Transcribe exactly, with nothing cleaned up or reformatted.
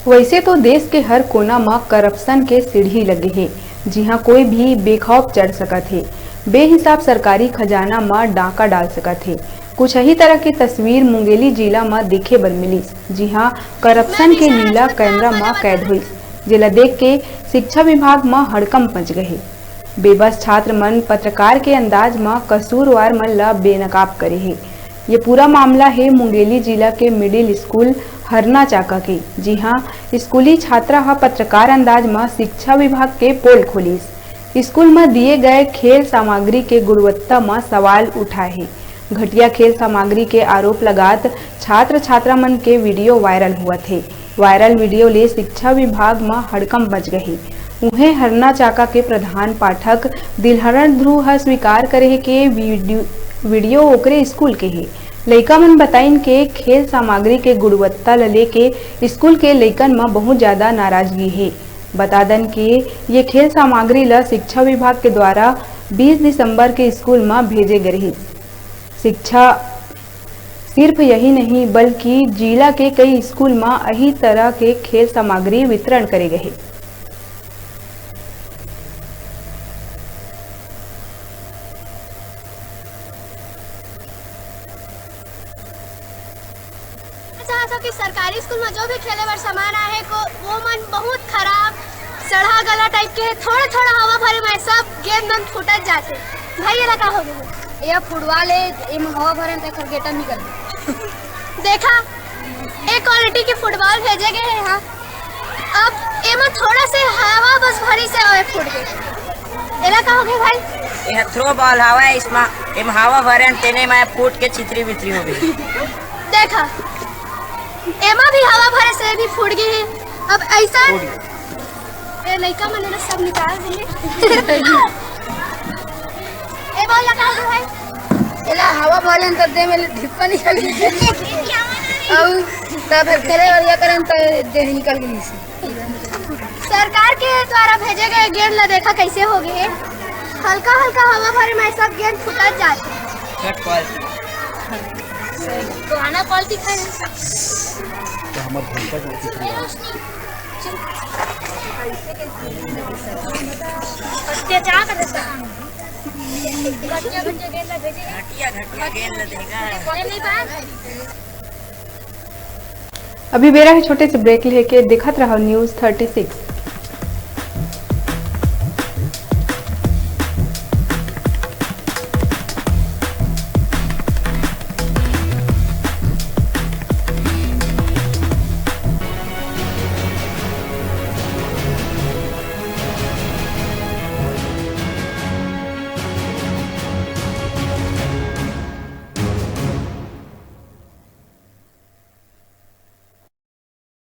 वैसे तो देश के हर कोना म करप्शन के सीढ़ी लगे हे, जिहां कोई भी बेखौफ चढ़ सकत हे, बेहिसाब सरकारी खजाना म डाका डाल सकत हे। कुछ यही तरह के तस्वीर मुंगेली जिला म देखे बर मिलिस, जिहां करप्शन के लीला कैमरा म कैद होइस, जेला देख के शिक्षा विभाग म हड़कंप मच गए हे। बेबस छात्र मन पत्रकार के अंदाज म कसूरवार मन ल बेनकाब करे हे। ये पूरा मामला हे मुंगेली जिला के मिडिल स्कूल हरना चाका के, जिहां स्कूली छात्रा ह पत्रकार अंदाज म शिक्षा विभाग के पोल खोलिस। स्कूल म दिए गए खेल सामग्री के गुणवत्ता म सवाल उठाए हे। घटिया खेल सामग्री के आरोप लगात छात्र छात्रा मन के वीडियो वायरल हुआ थे। वायरल वीडियो ले शिक्षा विभाग म हड़कंप मच गही। उहें हरना चाका के प्रधान पाठक दिलहरण ध्रुव ह स्वीकार करे हे के वीडियो, वीडियो ओकरे स्कूल के हे। लइका मन बताइन के खेल सामग्री के गुणवत्ता ल लेके स्कूल के लइकन म बहुत ज्यादा नाराजगी हे। बता दन के ये खेल सामग्री ल शिक्षा विभाग के द्वारा बीस दिसंबर के स्कूल म भेजे गे रहिस। शिक्षा सिर्फ यही नहीं, बल्कि जिला के कई स्कूल म अही तरह के खेल सामग्री वितरण करे गए। चाहत हो कि सरकारी स्कूल में जो भी खेले बर सामान आहे को, वो मन बहुत खराब, सड़ा गला टाइप के हे। थोड़ा थोड़ा हवा भरे में सब गेंद मन फूटत जाथे। भाई, एला का हो गए? ये फुटबॉल है, एम हवा भरे त एकर गेटा निकल। देखा, ए क्वालिटी के फुटबॉल भेजे गए हैं यहाँ। अब एमा थोड़ा से हवा बस भरी से आवे फूट गए। एला का हो गए भाई? ये थ्रो बॉल हवा है, इसमा एम हवा भरे तेने में फूट के छितरी बितरी हो गई। देखा, एमा भी हवा भरे से भी फूट गई है। अब ऐसा ए लइका मन एला सब निकाल देले। ए बॉल लगा दो भाई। एला हवा भरे त दे में ले ढिप्पा निकल गई। अउ तब फिर खेले और ये करन त देह निकल गई। सरकार के द्वारा भेजे गए गेंद ला देखा कैसे हो गए, हल्का हल्का हवा भरे में सब गेंद फुटत जाते। पुराना क्वालिटी खाए। तो हमार भूमिका जो होती थी यार। घटिया, घटिया गेंद ला देगा। अभी बेरा है छोटे से ब्रेक लेके, देखत रहो न्यूज़ थर्टी सिक्स।